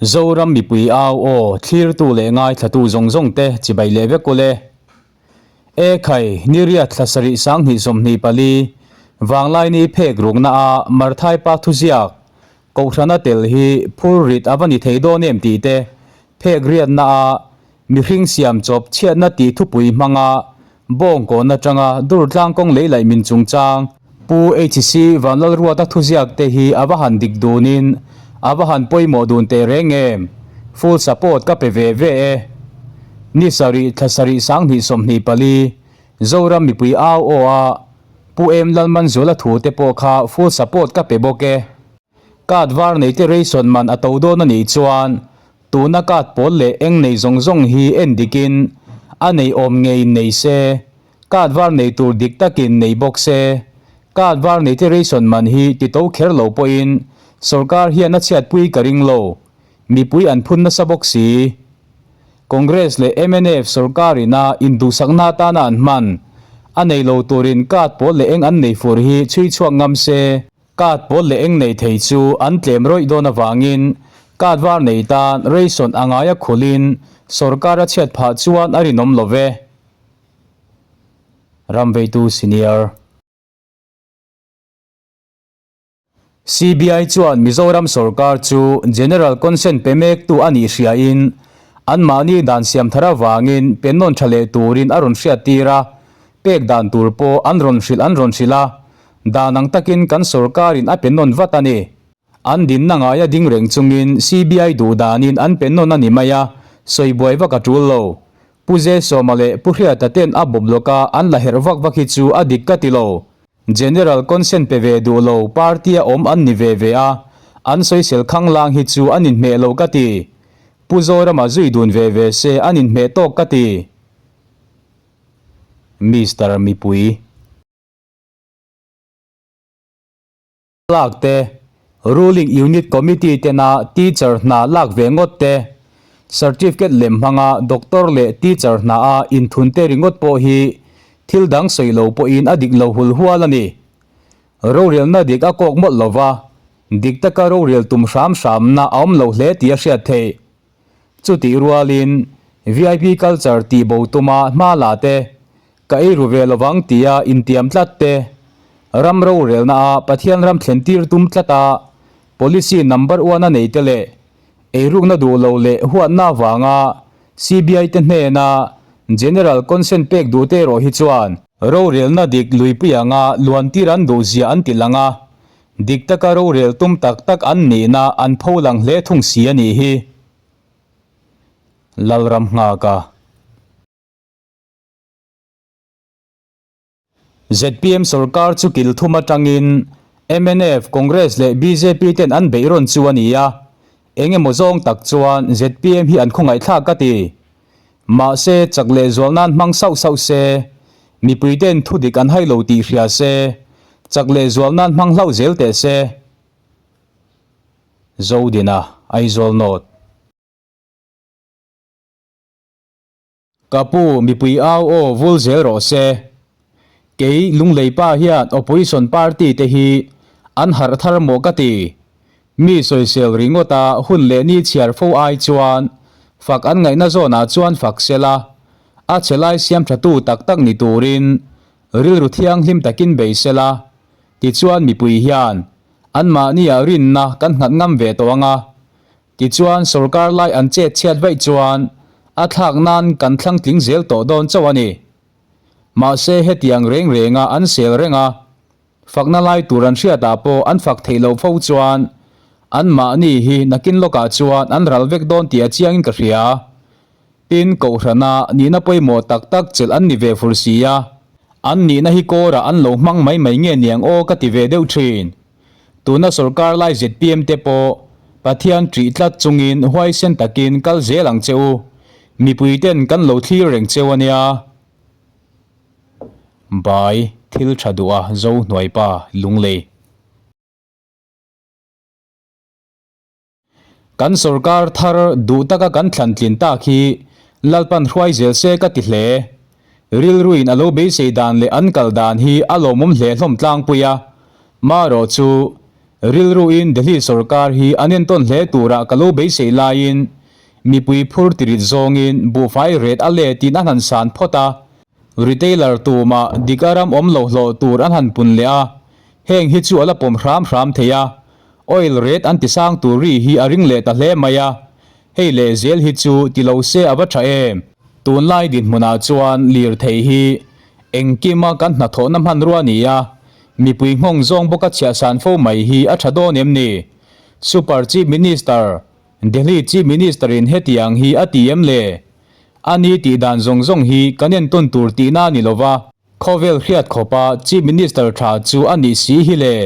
Zoram mipui au aw thlirtu leh ngaithlatu zawng zawng te chibai leh vek ule. E khai, ni riat thla sarih 2024, Vanglaini phek rukna a Marthai pa thuziak Kohhrana tel hi phur rit a va ni thei dawn em tih te phek riatna a Mihring siam chawp chhiatna tih thupui hmanga bawngkawn atanga Durtlang kawng lei laih min chungchang Pu HC Vanlalruata thuziak te hi a va han dik dunin a va han pawimawh dun teh reng em? Full support ka pe ve ve e. Ni sarih thla sarih 2024, Zoram mipui au aw a Pu M Lalmanzuala thu te pawh kha full support ka pe bawk e. Card var nei te ration man a to dawn a nih chuan tuna card pawl leh eng nei zawng zawng hi en dikin a nei awm ngeiin nei se, card var nei tur dik takin nei bawk se. Card var nei te ration man hi ti to kher lo pawhin sorkar hian a chhiatpui ka ring lo, mipui an phun nasa bawk si. Congress leh mnf sorkarin a induhsakna atana an hman a nei lo turin card pawl leh eng an nei fur hi chhui chhuak ngam se. Card pawl leh eng nei thei chu an tlem rawih dawn avangin card var nei tan ration a ngaia khulin sorkar a chhiat phah chuan a rinawm lo ve. Ramveitu Senior. CBI chuan Mizoram sorkar chu General Consent pe mektu a nih hriain anmahni dan siam thar avangin pe nawn tha leh turin a rawn hriattir a, pek dan tur pawh an rawn hrilh an rawn hrilh a. Dan ang takin kan sorkarin a pe nawn vat a ni. An dinna ngaia ding reng chungin CBI duh danin an pe nawn a ni mai a, sawi buai vak a tul lo. Pu Zesawma leh Pu Hriata ten a bawp lawka an la herh vak vak hi chu a dik ka ti lo. General consent pe ve duh lo party a awm an ni ve ve a, an sawisel khanglang hi chu an inhmeh lo ka ti. Pu Zorama zui dun ve ve se an inhmeh tawk ka ti. Mister Mipui. Lak te, Ruling Unit Committee tena teacher hna lak ve ngawt te, Certificate lem hmanga doctor leh teacher hna a inthun te ringawt pawh hi thil dang sawi lo pawhin a dik lo hul hual a ni. Rorelna dik a kawk mawlh lova, dik taka rorel tum hram hramna a awm lo hle tih a hriat theih. Chutih rualin VIP culture tih bo tuma hma la te, ka ei ru ve lovang tia intiam tlat te, ram rorelna a Pathian ram thlen tir tum tlat a policy number one a nei te leh eirukna duh lo leh huatna avanga CBI te hnena General consent pek duh te erawh hi chuan rorelna dik luipui anga luan tir an duh zia an ti lang a, Dik taka rorel tum tak tak an nihna an pho lang hle thung si a nih hi. Lalram nghaka. Zpm sorkar chu kil thum atangin mnf, Congress leh bjp ten an beih rawn chu a ni a, eng emaw zawng tak chuan zpm hi an khawngaihthlak ka ti. Mahse, chak leh zual nan hmang sauh sauh se, mipui ten thu dik an hai lo tih hria se, chak leh zual nan hmang hlauh zel teh se. Zodina, Aizawl North. Ka pu, mipui au aw vul zel rawh se. Kei Lunglei pa hian opposition party te hi an harh thar maw ka ti. Mi sawisel ringawta hun leh ni chhiar fo ai chuan fak an ngaihna zawnah chuan fak sela, a chhe lai siam thatu tak tak ni turin rilru thianghlim takin bei sela, tichuan mipui hian anmahniah rinna kan nghat ngam ve tawh ang a, Tichuan, sorkar lai an chet chhiat vaih chuan a thlak nan kan thlang tling zel tawh dawn chauh a ni. Mahse, hetiang reng renga an sel reng a, fakna lai tur an hriatah pawh an fak theih loh fo chuan anmahni hi nakin lawkah chuan an ral vek dawn tih a chiangin ka hria. Tin, Kohhrana nihna pawimawh tak tak chelh an ni ve fur si a, an nihna hi kawrah an lo hmang mai mai nge niang aw ka ti ve deuh thin. Tuna sorkar lai zpm te pawh Pathian ṭih tlat chungin huaisen takin kal zel ang che u. Mipui ten kan lo thlir reng cheu a nia. Bai, thil ṭha duh a zo hnuai pa Lunglei. Kan sorkar thar duh taka kan thlan tlin tak hi Lalpan hruai zel se ka ti hle. Rilruin a lo beisei dan leh an kal dan hi a lawmawm hle hlawm tlangpui a. Marawh chu. Rilruin Delhi sorkar hi an entawn hle turah ka lo beisei laiin mipui phur tirit zawngin buhfai ret a letin an han san phawt a, retailer tumah dik a ram awm lo hlawh tur an han pun leh a, heng hi chu a la pawm hram hram thei a, oil ret an tisang tur ri hi a ring leh ta hle mai a, hei leh zel hi chu ti lo se a va tha em. Tunlai dinhmunah chuan lirthei hi engkima kan hnathawhna hmanrua a ni a, Mipui nghawng zawng bawka chhiahsan fo mai hi a tha dawn em ni? Super Chief Minister, Delhi Chief Minister in hetiang hi a ti em le? A ni tih dan zawng zawng hi kan entawn tur tihna a ni lova, khawvel hriat khawpa Chief Minister tha chu a nih si hi le?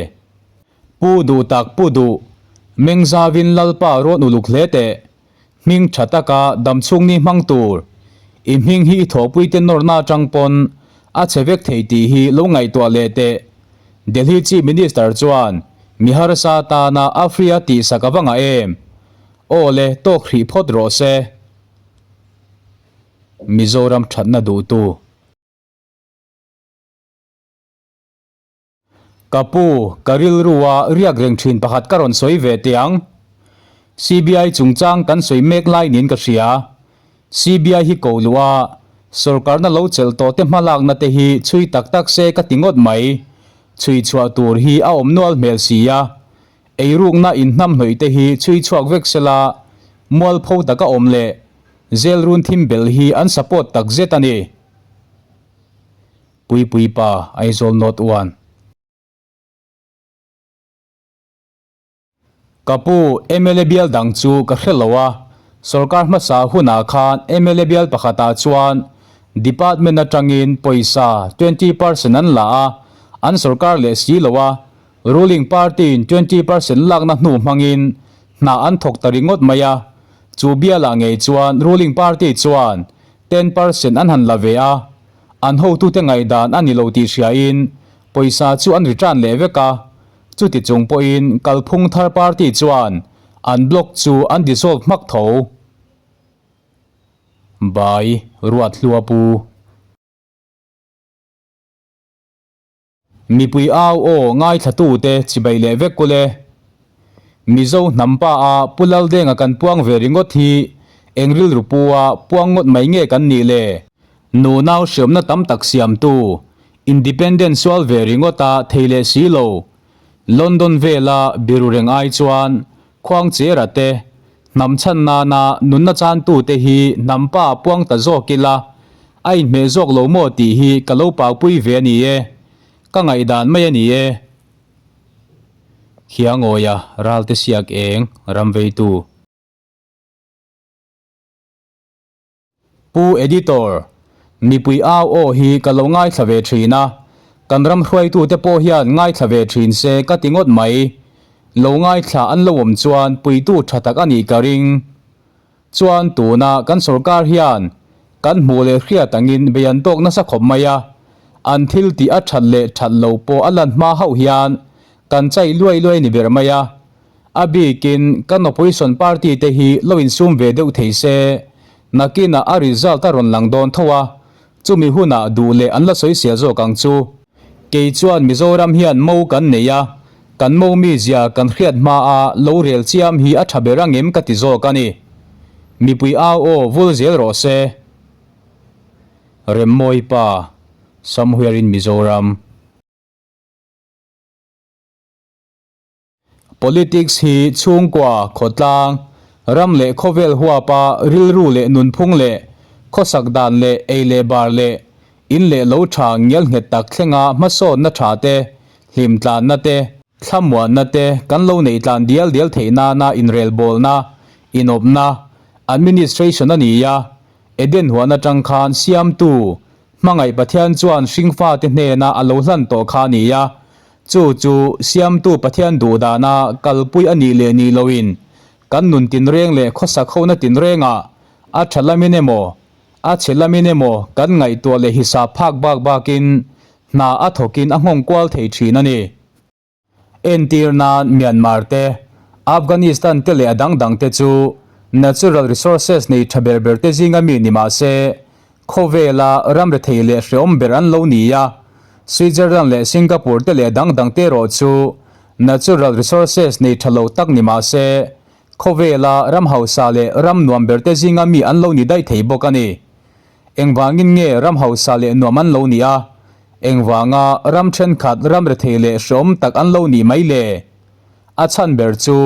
Pu duh tak pu duh, Mengzavin Lalpa rawn uluk hle teh. Hming tha taka damchhung ni hmang tur, i hming hi i thawhpuite nawrna atang pawn a chhe vek thei tih hi lo ngaihtuah leh teh. Delhi Chief Minister chuan mi harsa tana a free a tihsak a va ngah em? Aw le, tawk hrih phawt rawh se. Mizoram thatna duhtu. Ka pu, ka rilrua riak reng thin pakhat ka rawn sawi ve teh ang. CBI chungchang kan sawi mek lai niin ka hria. CBI hi koh luh a, sawrkarna lo chelh tawh te hmalakna te hi chhui tak tak se ka ti ngawt mai. Chhui chhuah tur hi a awm nual hmel si a. Eirukna inhnamhnawih te hi chhui chhuak vek sela, mualpho taka awm leh zel run thim belh hi an support takzet a ni. Puipui pa, Aizawl North 1. Ka pu, mla bial dang chu ka hre lo a, sorkar hmasa hunah khan mla bial pakhatah chuan department atangin pawisa 20% an la a, an sorkar leh si lo a, ruling party-in 20% lakna hnu hmangin hna an thawk ta ringawt mai a, chu bialah ngei chuan ruling party chuan 10% an han la ve a, An hotute ngaihdan a ni lo tih hriain pawisa chu an return leh vek a, chuti chung pawhin kalphung thar party chuan an block chu an dissolve hmak tho. By Ruathlua Pu. Mipui au aw ngaithlatute chibai leh vek ule. Mizo hnam pa a Pu Laldenga kan puang ve ringawt hi eng rilru pu a puang ngawt mai nge kan nih le? Nu nau hriamna tam tak siamtu Independent sual ve ringawt a thei leh si lo. London vela biru reng ai chuan Khuangchera te hnam chhan nana nunna chantu te hi hnam pa puang ta zawk ila a inhmeh zawk lo maw tih hi ka lo paupui ve a ni e. Ka ngaihdan mai a ni e. Khiangawia ralte siak eng ram veitu. Pu Editor, mipui au aw hi ka lo ngaithla ve thin a, kan ram hruaitute pawh hian ngaithla ve thin se ka ti ngawt mai. Lo ngaithla an lo awm chuan puitu tha tak a nih ka ring. Chuan tuna kan sorkar hian kan hmuh leh hriat angin bei an tawk nasa khawp mai a, an thil tih a that leh that lo pawh a lan hma hauh hian kan chai luai luai ni ber mai a. A bikin kan opposition party te hi lo insum ve deuh thei se, nakinah a result a rawn lang dawn tho a, chumi hunah duh leh an la sawisel zawk ang chu. Kei chuan Mizoram hian mo kan nei a, kan mo mizia kan hriat hmaa lo rel chiam hi a tha ber angem ka ti zawk a ni. Mipui au aw vul zel rawh se. Remmawi pa, Somewhere in Mizoram. Politics hi chhungkua, khawtlang, ram leh khawvel huapa rilru leh nunphung leh khawsak dan leh ei leh bar leh in leh lo tha ngial nghet tak thlenga hmasawnna tha te, hlimtlanna te, thlamuanna te kan lo neih tlan dial dial theih nana inrelbawlna, inawpna, administration a ni a, Eden huan atang khan siamtu, hmangaih Pathian chuan hringfate hnena a lo hlan tawh kha a ni a, Chu chu Siamtu Pathian duh dana kalpui a nih leh nih loin kan nun tinreng leh khawsak hona tinrengah a tha lamin emaw, a chhe lamin emaw kan ngaihtuah leh hisap phak bak bakin hna a thawkin a nghawng kual thei thin a ni. Entir nan Myanmar te, Afghanistan te leh a dang dang te chu natural resources nei tha ber ber te zinga mi ni mah se Khawvela ram rethei leh hreawm ber an lo ni a, Switzerland leh Singapore te leh dang dang te erawh chu Natural resources nei tha lo tak ni mah se, khawvela ram hausa leh ram nuam berte zinga mi an lo ni daih thei bawk a ni. Engvangin nge ram hausa leh nuam an lo nih a? Engvanga ram thenkhat ram rethei leh hreawm tak an lo nih mai le? A chhan ber chu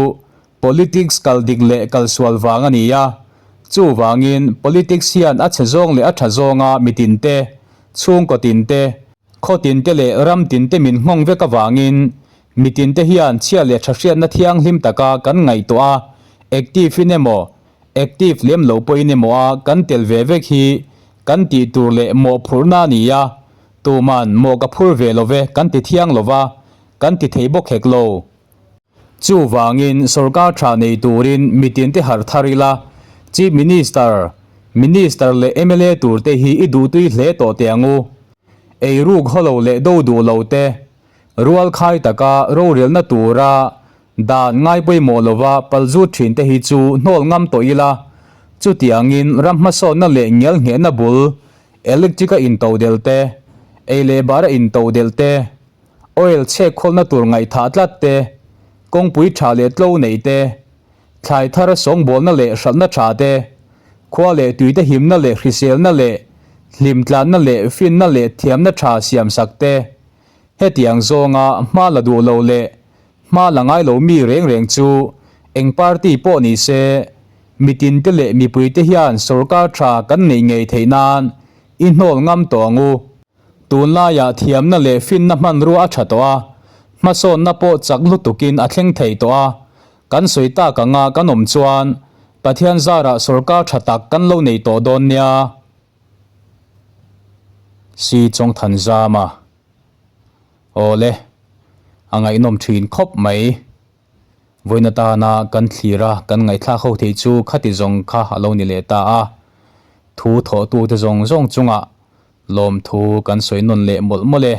politics kal dik leh kal sual vang a ni a. Chuvangin politics hian a chhe zawng leh a tha zawnga mitinte, chhungkaw tinte, Khaw tinte leh ram tinte min nghawng vek avangin mitinte hian chhia leh tha hriatna thianghlim taka kan ngaihtuah a, active in emaw, active lem lo pawhin emaw a kan tel ve vek hi kan tih tur leh mawhphurhna a ni a, tuman mawh ka phur ve lo ve kan ti thiang lo va, kan ti thei bawk hek lo. Chuvangin sorkar tha nei turin mitinte harh thar ila, Chief Minister, Minister leh mla turte hi i duhtui hle tawh teh ang u. Eiruk hawlo leh do duh lo te, rual khai taka rorelna tura dan ngai pawimawh lova palzut thin te hi chu hnawl ngam tawh ila, chutiangin ram hmasawnna leh ngialnghehna bul, electric a intodelh te, ei leh bar a intodelh te, Oil chhek khawlna tur ngaihthah tlat te, kawngpui tha leh tlo neih te, thlai thar sawngbawlna leh hralhna tha te, khua leh tuite himna leh hriselna leh hlimtlanna leh finna leh thiamna tha siamsak te, hetiang zawnga hma la duh lo leh hma la ngai lo mi reng reng chu eng party pawh ni se, mitinte leh mipuite hian sorkar tha kan neih ngei theih nan i hnawl ngam tawh ang u. Tunlaiah thiamna leh finna hmanrua a tha tawh a, hmasawnna pawh chak lutukin a thleng thei tawh a, kan sawi tak anga kan awm chuan Pathian zarah sorkar tha tak kan lo nei tawh dawn nia. Si Chawngthanzama Awle, a ngaihnawm thin khawp mai. Vawiin atana kan thlir a, kan ngaihthlak ho theih chu khati zawng kha a lo ni leh ta a. Thu thawhtute zawng zawng chungah lawmthu kan sawi nawn leh mawlh mawlh e.